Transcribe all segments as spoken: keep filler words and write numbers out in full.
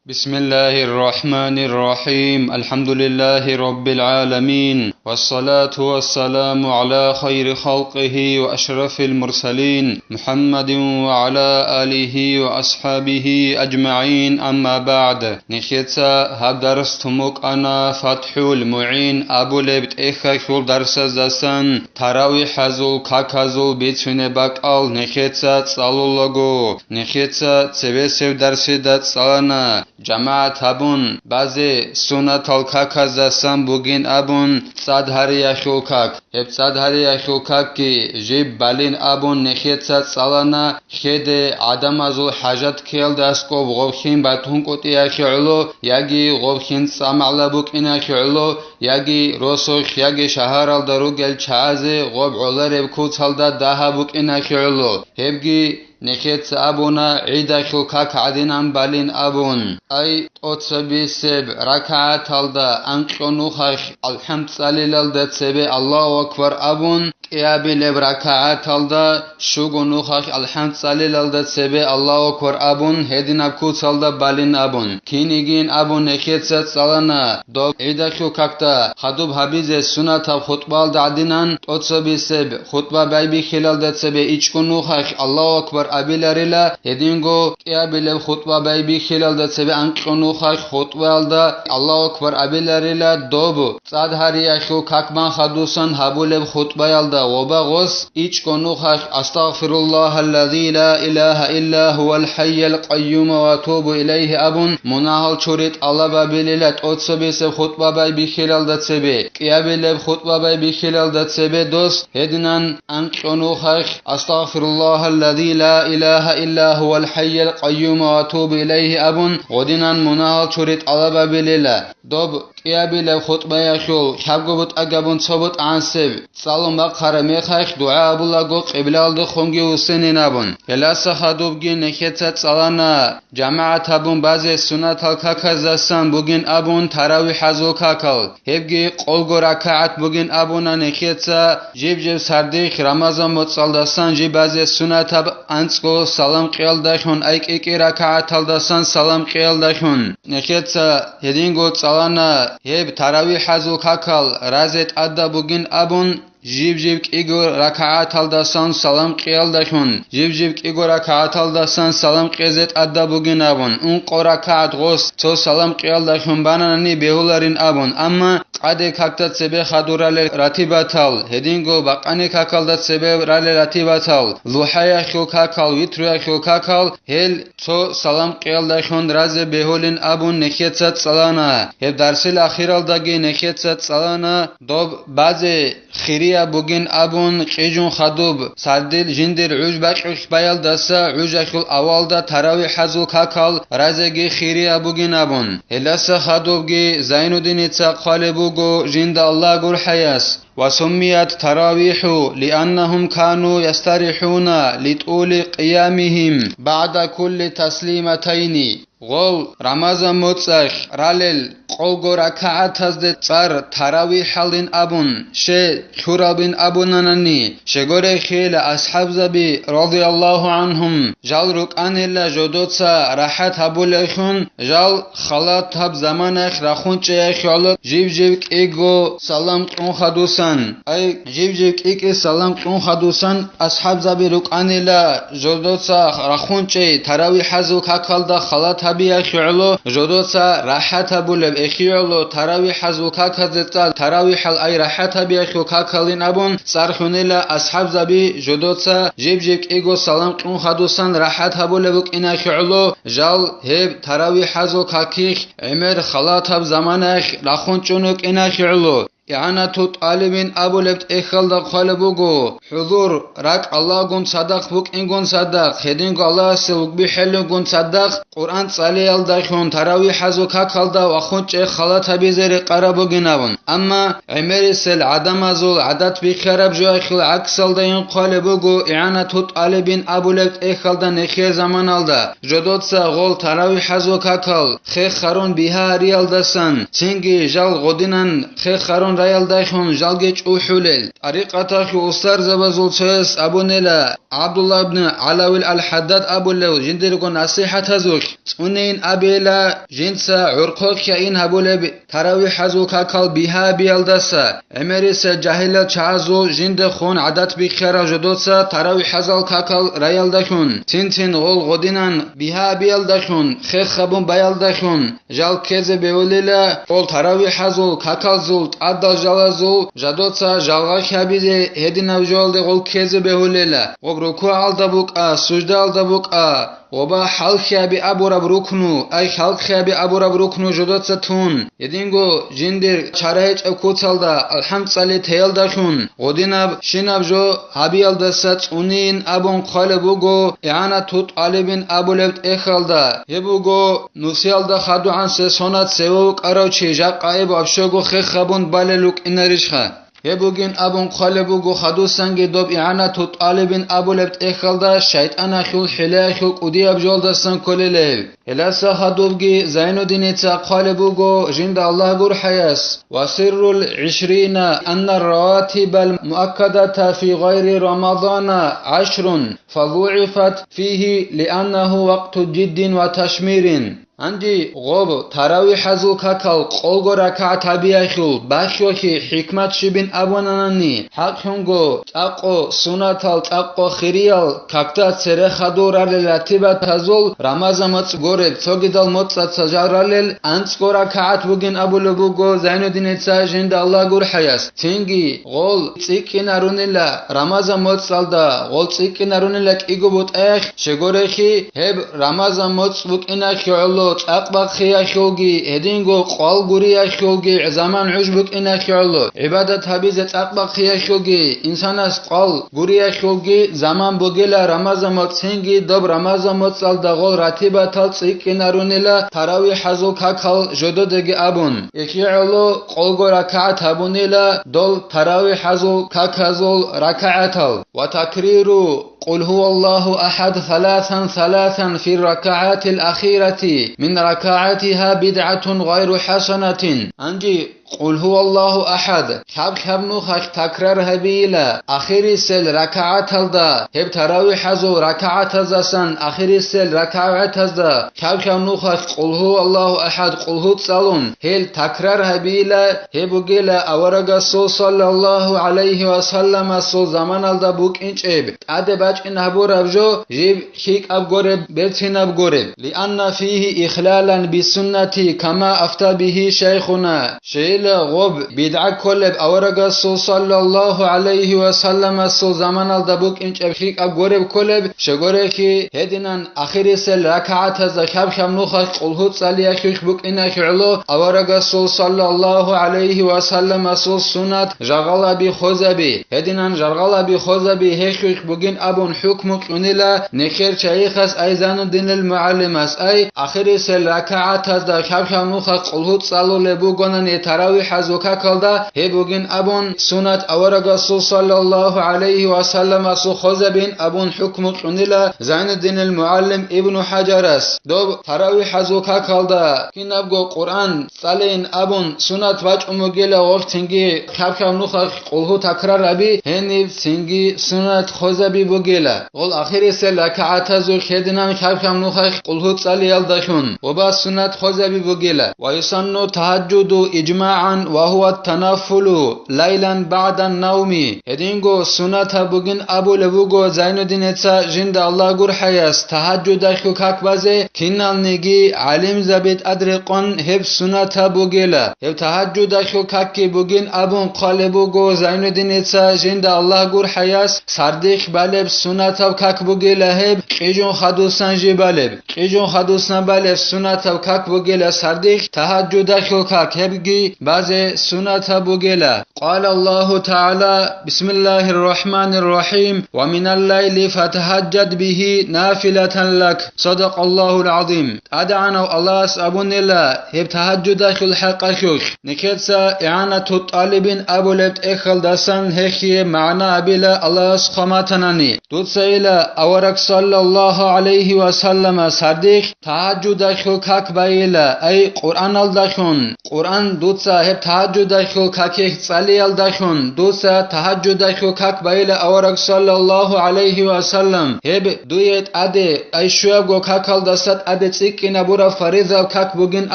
بسم الله الرحمن الرحيم. الحمد لله رب العالمين. والصلاة والسلام على خير خلقه وأشرف المرسلين محمد وعلى آله وأصحابه أجمعين. أما بعد. Нехеца гьаб дарс тумукъана ФатхӀул МугӀин абулеб тӀехьалъул дарсаздасан таравихӀазул каказул бицунеб бакӀал нехеца цӀалулаго. Нехеца цебесеб дарсида цӀалана, жамагӀат гьабун, базе сунатал каказдасан бугин абун цӀад гьариялъул как. Гьеб цӀад гьариялъул какги жиб балин абун нехеца цӀалана, хьеде гӀадамазул хӀажат ккеялда аскӀоб гъобхин батун кӀутӀиялъе гӀоло, яги гъобхин цӀамагӀла букӀиналъе гӀоло, яги росулъ, яги шагьаралда ругел чагӀазе гъоб гӀолареб куцалда дагьаб букӀиналъе гӀоло. Гьебги нехеца абуна гӀидалъул как гӀадинан балин абун. Ай, тӀоцебесеб ракагӀаталда анкьго нухалъ алхӀамд цӀалилалда цебе Аллагьу акбар абун, кӀиабилеб ракагӀаталда щуго нухалъ алхӀамд цӀалилалда цебе Аллагьу акбар абун, гьединаб куцалда балин абун. Кинигин абун нехеца цӀалана, доб гӀидалъул какда хадуб гьабизе сунатаб хутӀбаялда гӀадинан, тӀоцебесеб хутӀба байбихьилалда цебе ичӀго нухалъ Аллагьу акбар абиларила, гьединго кӀиабилеб хутӀба байбихьилалда цебе анкьго нухалъ хутӀбаялда Аллагьу акбар абиларила, доб цӀад гьариялъул как бан хадусан гьабулеб хутӀбаялда гъоба гъос ичӀго нухалъ «Астагъфируллагьаллази ла илагьа илла гьувал хӀайял къайюма ва атубу илайгьи» абун, мунагьал чури тӀалаб абилила тӀоцебесеб хутӀба байбихьилалда цебе. КӀиабилеб хутӀба байбихьилалда цебе дос гьединан анкьго нухалъ «Астагъфируллагьаллази ла илагьа илла гьувал хӀайял къайюма ва атубу илайгьи» абун, гъодинан мунагьал чури тӀалаб абилила. Доб кӀиабилеб хутӀбаялъул лъабго бутӀа габун цо бутӀа гӀансеб цӀалун бахъараб мехалъ дугӀа абулаго къиблалдехунги вуссинин абун. Гьеласа хадубги нехеца цӀалана, жамагӀат гьабун базе сунатал каказдасан бугин абун таравихӀазул какал. Гьебги къолго ракагӀат бугин абуна нехеца, жиб-жиб сардихъ Рамазан моцӀалдасан жиб базе сунатаб анцӀго салам кьиялдалъун, ай кӀикӀи ракагӀаталдасан салам кьиялдалъун. Нехеца гьединго цӀалана гьеб таравихӀазул какал разе тӀадаб бугин абун, жиб-жиб кӀиго ракагӀаталдасан салам кьиялдалъун, жиб-жиб кӀиго ракагӀаталдасан салам кьезе тӀадаб бугин абун, ункъо ракагӀат гъос цо салам кьиялдалъун бананани бегьуларин абун, амма къаде какда цебе хадур ралел ратибатал, гьединго бакъани какалда цебе ралел ратибатал, лухӀаялъул какал, витруялъул какал, гьел цо салам кьиялдалъун разе бегьулин абун нехеца цӀалана. Гьеб дарсил ахиралдаги нехеца цӀалана, доб базе хирияб бугин абун, къижун хадуб сардил жиндир гӀуж бакьулъ баялдаса гӀужалъул авалда таравихӀазул какал разеги хирияб бугин абун. Гьелдаса хадубги Зайнуддиница хъвалеб буго, жинда Аллагь гурхӀаяс: «Ва суммият таравихӀу, лианнахум кану ястарихӀуна литӀули къиямихим багӀда кулли таслиматайни». Гъол Рамазан моцӀалъ ралел къолго ракагӀатазде цӀар таравихӀалин абун, ще лъурабин абунанани, щегорехъейила асхӀабзаби, радияллагьу гӀанхум, жал рукӀанила жодоца рахӀат гьабулеллъун, жал халат гьаб заманаялъ рахун чӀеялъе гӀоло жив-жив кӀиго салам кьун хадусан. Ай, жив-жив кӀикӀи салам кьун хадусан асхӀабзаби рукӀанила жодоца рахун чӀей таравихӀазул какалда халат гьабиялъе гӀоло, жодоца рахӀат гьабулеб эхиялъе гӀоло таравихӀазул каказде цӀар таравихӀал ай рахӀат гьабиялъул какалин абун цӀар лъунила асхӀабзаби жодоца жив-жив кӀиго салам кьун хадусан рахӀат гьабулеб букӀиналъе гӀоло, жал гьеб таравихӀазул какихъ гӀемер халатаб заманаялъ рахун чӀун вукӀиналъе гӀоло. ИгӀанату тӀалибин абулеб тӀехьалда хъвалеб буго, хӀузур, ракӀ Аллагьгун цадахъ букӀингун цадахъ, гьединго Аллагьасе лугби хӀеллъунгун цадахъ, Къуръан цӀалиялдалъун таравихӀазул какалда вахун чӀей халат гьабизе рекъараб бугин абун. Амма гӀемерисел гӀадамазул гӀадат бихьараб жоялъул гӀаксалдайин хъвалеб буго, игӀанату тӀалибин абулеб тӀехьалда нехер заманалда жодоца гъол таравихӀазул какал хехарун бигьа гьариялдасан, цинги жал гъодинан хехарун раялдахун жалги чӀухӀулел. ТӀарикъаталъул устарзабазул цояс абунела, ГӀабдулла ибн ГӀалавил ал-ХӀаддад абулев жиндирго насихӀатазулъ цӀунейин абейила, жинца гӀурхъухъе ин гьабулеб таравихӀазул какал бигьа-биялдаса, гӀемерисел жагьилал чагӀазул жиндехун гӀадат бихьарал жодоца таравихӀазул какал раялдалъун, цин-цин гъол гъодинан бигьа-биялдалъун, хех гьабун баялдалъун, жал ккезе бегьулила, гъол таравихӀазул какалзул тӀадал жалазул жодоца жалгъахъ гьабизе гьединаб жоялде гъол ккезе бегьулила, гъоб рукугӀалда букӀа, суждаялда букӀа, гъоба хӀалхьаби абураб рукну, ай хӀалхьаби абураб рукну жодоца тун, гьединго жиндир чара гьечӀеб куцалда алхӀам цӀали теялдалъун, гъодинаб щинаб жо гьабиялдаса цӀунейин абун хъвалеб буго ИгӀанату ТӀалибин абулеб тӀехьалда. Гьеб буго нусиялда хадугӀан сесонат севе вукӀарав чи жакъа гьеб вообще-го хех гьабун балел рукӀинарищха? Гьеб бугин абун хъвалеб буго хадусанги доб ИгӀанату ТӀалибин абулеб тӀехьалда шайтӀаналъул хӀилаялъул кӀудияб жолдасан кколел гьев. Гьелдаса хадубги Зайнуддиница хъвалеб буго жинда Аллагь гурхӀаяс: «Ва сиррул гӀишрина анна раватибал муаккадата фи гъайри Рамадана гӀашрун, фадугӀифат фигьи лианнагьу вакъту жиддин ва ташмирин». Гьанже гъоб таравихӀазул какал къолго ракагӀат гьабиялъул бахьулъи хӀикмат щибин абунанани, хӀакълъунго, цӀакъго сунатал, цӀакъго хириял какда цере хадур ралел ратибатазул Рамазан моцӀ гореб, цогидал моцӀаца жал ралел анцӀго ракагӀат бугин абулеб буго Зайнуддиница жинда Аллагь гурхӀаяс. Цинги гъол цӀикӀкӀинарунила Рамазан моцӀалда, гъол цӀикӀкӀинарунила кӀиго бутӀаялъ, щегорехи, гьеб Рамазан моцӀ букӀиналъе гӀоло цӀакъ бахъиялъулги, гьединго къвал гуриялъулги заман гӀуж букӀиналъе гӀоло, гӀибадат гьабизе цӀакъ бахъиялъулги, инсанас къвал гуриялъулги заман бугила Рамазан моцӀ. Цинги доб Рамазан моцӀалда гъол ратибатал цӀикӀкӀинарунила таравихӀазул какал жододеги абун. Ихьи гӀоло къолго ракагӀат гьабунила дол таравихӀазул каказул ракагӀатал. Ва такриру «Къул гьуваллагьу ахӀад» саласан саласан фир ракагӀатил ахирати мин ракагӀатигьа бидгӀатун гъайру хӀасанатин. Гьанже «Къул гьуваллагьу ахӀад» хӀаб-хӀаб нухалъ такрар гьабейила ахирисел ракагӀаталда, гьеб таравихӀазул ракагӀатаздасан ахирисел ракагӀатазда хӀаб-хӀаб нухалъ «Къул гьуваллагьу ахӀад» къулгьу цӀалун, гьел такрар гьабейила, гьеб бугела аварагасул саллаллагьу гӀалайгьи ва салламасул заманалда букӀинчӀеб, тӀаде бачӀин гьабураб жо жиб хьикӀаб гореб, берцинаб гореб. Лианна фигьи ихлалан бисуннати, кама афта бигьи шайхуна. Щайила гъоб бидгӀа кколеб аварагасул саллаллагьу гӀалайгьи ва салламасул заманалда букӀинчӀеб хьикӀаб гореб кколеб, щегорехи, гьединан ахирисел ракагӀатазда хӀаб-хӀаб нухалъ къулгьу цӀалиялъулъ букӀиналъе гӀоло аварагасул саллаллагьу гӀалайгьи ва салламасул суннат жагъалаби хозаби. Гьединан жагъалаби хозаби гьелъулъ бугин абун хӀукму кьунила нехер чайихъас ай Зайнуддинил мугӀалимас, ай ахирисел ракагӀатазда хӀаб-хӀаб нухалъ къулгьу цӀалулеб бугонани таравихӀазул какалда, гьеб бугин абун суннат аварагасул саллаллагьу гӀалайгьи ва салламасул хозабин абун хӀукму кьунила Зайнуддинил мугӀалим Ибну ХӀажарас. Доб таравихӀазул какалда кинабго Къуръан цӀалейин абун суннат бачӀун бугела гъолъ цинги хӀаб-хӀаб нухалъ къулгьу такрар гьаби, гьениб цинги суннат хозаби бугела. Гъол ахирисел ракагӀатазулъ гьединан хӀаб-хӀаб нухалъ къулгьу цӀалиялдалъун ва ба суннат хозаби бугела. Ва юсанну тагьаджуду ижмагӀан ва гьува танаффулу лайлан багӀдан навми. Гьединго суннатаб бугин абулеб буго Зайнуддиница жинда Аллагь гурхӀаяс тагьаджудалъул как базе, киналниги гӀалимзаби тӀадрекъон гьеб суннатаб бугела. Гьеб тагьаджудалъул какги бугин абун хъвалеб буго Зайнуддиница жинда Аллагь гурхӀаяс сардихъ балеб суннатаб как бугела гьеб, кьижун хадусан жиб балеб. Кьижун хадусан балеб суннатаб как бугела сардихъ, тагьаджудалъул как гьебги базе суннатаб бугела. Къала Аллагьу ТагӀала: «Бисмиллагьир рахӀманир рахӀим, ва минал лайли фатагьаджжад бигьи нафилатан лак». Садакъаллагьул гӀазим. ТӀадегӀанав Аллагьас абунела гьеб тагьаджудалъул хӀакъалъулъ, нехеца игӀанату тӀалибин абулеб тӀехьалдасан гьехие магӀна абила Аллагьас хъваматанани. Дуцайила авараг саллаллагьу гӀалайгьи ва саллама сардихъ тагьаджудалъул как байила, ай Къуръаналдалъун. Къуръан дуца гьеб тагьаджудалъул какихь цӀалиялдалъун дуца тагьаджудалъул как байила авараг саллаллагьу гӀалайгьи ва саллам, гьеб дуе тӀаде ай щуябго какалдаса тӀаде цӀикӀкӀинабураб фаризаб как бугин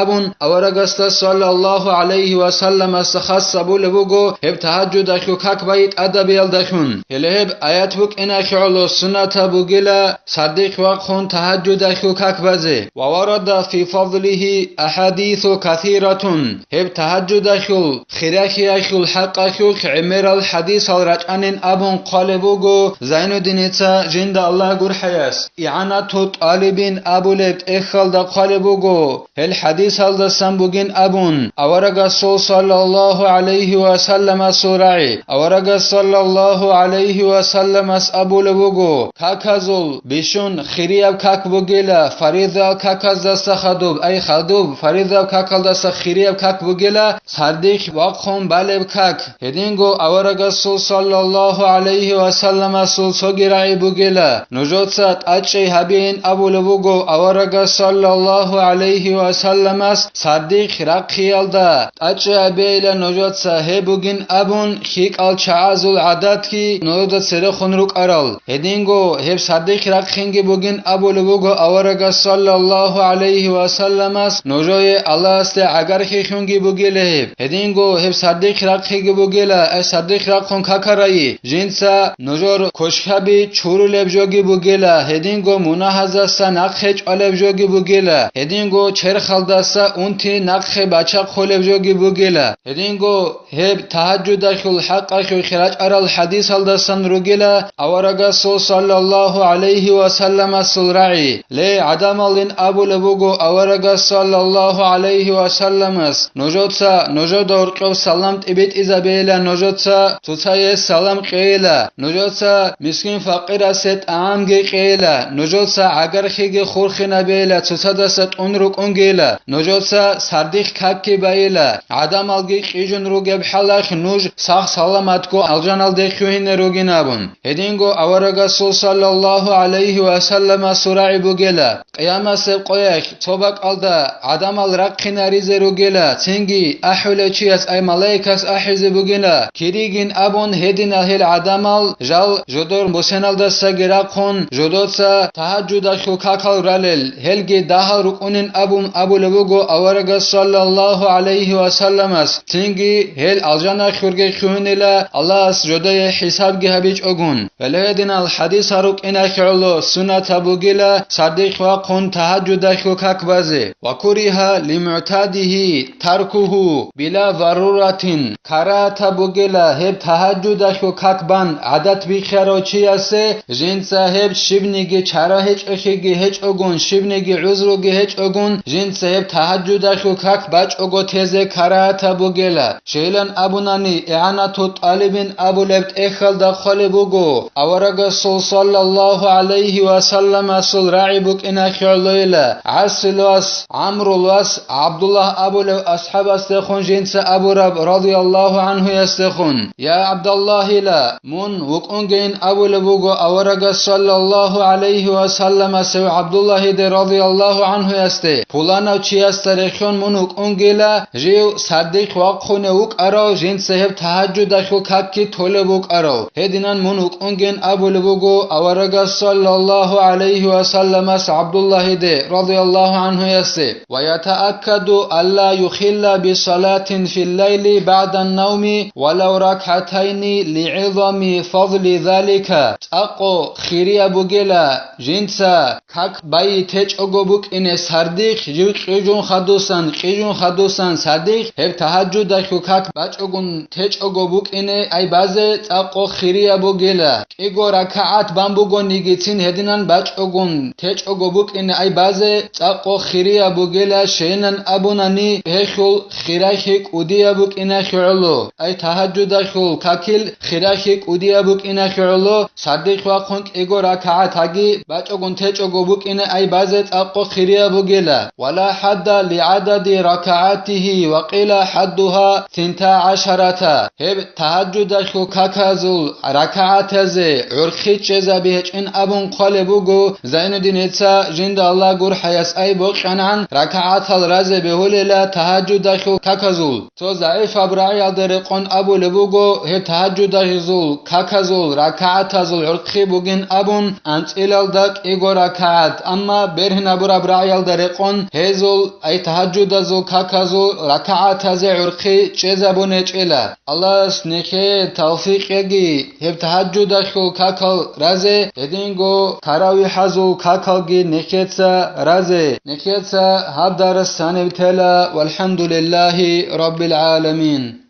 абун, аварагасда саллаллагьу гӀалайгьи ва салламасда хас абулеб буго гьеб тагьаджудалъул как байи тӀадабиялдалъун. Гьеле гьеб аят букӀиналъе гӀоло суннатаб бугила сардихъ вахъун тагьаджудалъул как базе. Ва варада фи фадлигьи ахӀадису касиратун. Гьеб тагьаджудалъул хиралъиялъул хӀакъалъулъ гӀемерал хӀадисал рачӀанин абун хъвалеб буго Зайнуддиница, жинда Аллагь гурхӀаяс, ИгӀанату тӀалибин абулеб тӀехьалда хъвалеб буго. Гьел хӀадисалдасан бугин абун, аварагасул саллаллагьу гӀалайгьи ва салламасул рагӀи, аварагас саллаллагьу гӀалайгьи ва салламас абулеб буго: каказул бищун хирияб как бугила, фаризал каказдаса хадуб, ай хадуб, фаризаб какалдаса хирияб как бугила, сардихъ вахъун балеб как. Гьединго аварагасул саллаллагьу гӀалайгьи ва салламасул цоги рагӀи бугила, нужеца тӀачӀей гьабеин абулеб буго аварагас саллаллагьу гӀалайгьи ва салламас сардихъ рахъиялда, тӀачӀей гьабейила нужеца гьеб бугин абун, хьикӀал чагӀазул гӀадатги нужеда церехун рукӀарал. Гьединго гьеб сардихъ рахъинги бугин абулеб буго аварагас саллаллагьу гӀалайгьи ва салламас, нужее Аллагьасде гӀагархьилъунги бугила гьеб. Гьединго гьеб сардихъ рахъиги бугила, ай сардихъ рахъун какарайи, жинца нужер кошкаби чурулеб жоги бугила, гьединго мунагьаздаса нахъе чӀвалеб жоги бугила, гьединго черхалдаса унти нахъе бачахъулеб жоги бугила. Гьединго гьеб тагьаджудалъул хӀакъалъулъ рачӀарал хӀадисалдасан ругила аварагасул саллаллагьу гӀалайгьи ва салламасул рагӀи. Ле, гӀадамалин абулеб буго аварагас саллаллагьу гӀалайгьи ва салламас, нужеца, нужеда гьоркьов салам тӀибитӀизабейила, нужеца цоцае салам кьейила, нужеца мискин-факъирасе тӀагӀамги кьейила, нужеца гӀагархиги хурхинабейила, цоцадаса тӀун рукӀунгейила, нужеца сардихъ какги байила, гӀадамалги кьижун ругеб хӀалалъ нуж сах-саламатго алжаналде хьухьине ругин абун. Гьединго аварагасул саллаллагьу гӀалайгьи ва салламасул рагӀи бугила, къиямасеб къоялъ цо бакӀалда гӀадамал рахъинаризе ругила, цинги ахӀулев чияс, ай малаикас ахӀизе бугила, киригин абун гьединал гьел гӀадамал жал жодор бусеналдасаги рахъун, жодоца тагьаджудалъул какал ралел, гьелги дагьал рукӀунин абун абулеб буго аварагас саллаллагьу гӀалайгьи ва салламас, цинги гьел алжаналъурги хьунила, Аллагьас жодое хӀисабги гьабичӀогун. Гьеле гьединал хӀадис гьарукӀиналъе гӀоло суннатаб бугила сардихъ вахъун тагьаджудалъул как базе. Ва куриха лимугӀтадихьи таркуху била заруратин. Карагьатаб бугила гьеб тагьаджудалъул как бан гӀадат бихьарав чиясе, жинца гьеб щибниги чара гьечӀолъиги гьечӀогун, щибниги гӀузруги гьечӀогун, жинца гьеб тагьаджудалъул как бачӀого тезе карагьатаб бугила. Щайилан абунани, ИгӀанату тӀалибин абулеб тӀехьалда хъвалеб буго, аварагасул саллаллагьу гӀалайгьи ва салламасул рагӀи букӀиналъе гӀолойила, ГӀасил вас, ГӀамрул вас ГӀабдуллагь абулев асхӀабасдехун жинца абураб радияллагьу гӀанхуясдехун: Я ГӀабдаллагьила, мун вукӀунгейин абулеб буго аварагас саллаллагьу гӀалайгьи ва салламасев ГӀабдуллагьиде радияллагьу гӀанхуясде, пуланав чиясда рехьон мун вукӀунгила, жив сардихъ вахъунев вукӀарав, жинца гьеб тагьаджудалъул какги толеб букӀарав. Гьединан мун вукӀунгин абулеб буго аварагас саллаллагьу гӀалайгьи ва салламас ГӀабдуллагьиде радияллагьу гӀанхуясде: Ва ятааккаду алла юхилла бисалатин филлайли багӀдан навми валав ракгӀатайни лигӀизами фадли залика. ЦӀакъо хирияб бугела жинца как байи течӀого букӀине сардихъ, жив кьижун хадусан, кьижун хадусан сардихъ, гьеб тагьаджудалъул как бачӀогун течӀого букӀине ай базе цӀакъо хирияб бугела. КӀиго ракагӀат бан бугонигицин гьединан бачӀогун течӀого букӀине ай базе цӀакъо хирияб бугела, щайинан абунани, гьелъул хирахьи кӀудияб букӀиналъе гӀоло, ай тагьаджудалъул какил хирахьи кӀудияб букӀиналъе гӀоло, сардихъ вахъун кӀиго ракагӀат гьаги бачӀогун течӀого букӀине ай базе цӀакъо хирияб бугела. Ва ла хӀадда лигӀадади ракагӀатихьи ва къила хӀаддугьа синта гӀашарата. Гьеб тагьаджудалъул каказул ракагӀатазе гӀурхъи чӀезаби гьечӀин абун хъвалеб буго Зайнуддиница, жинда Аллагь гурхӀаяс ай бокьанан ракагӀатал разе бегьулела тагьаджудалъул каказул. Цо загӀипаб рагӀиялда рекъон абулеб буго, гьеб тагьаджудазул каказул ракагӀатазул гӀурхъи бугин абун, анцӀилалда кӀиго ракагӀат, амма бергьинабураб рагӀиялда рекъон гьезул, ай тагьаджудазул каказул ракагӀатазе гӀурхъи чӀезабун гьечӀила. Аллагьас нехее тавфикъ кьеги, гьеб тагьаджудалъул какал разе, гьединго таравихӀазул какалги нехеца разе. Нехеца гьаб дарс гьаниб тела, валхӀамдулиллагьи раббил гӀаламин.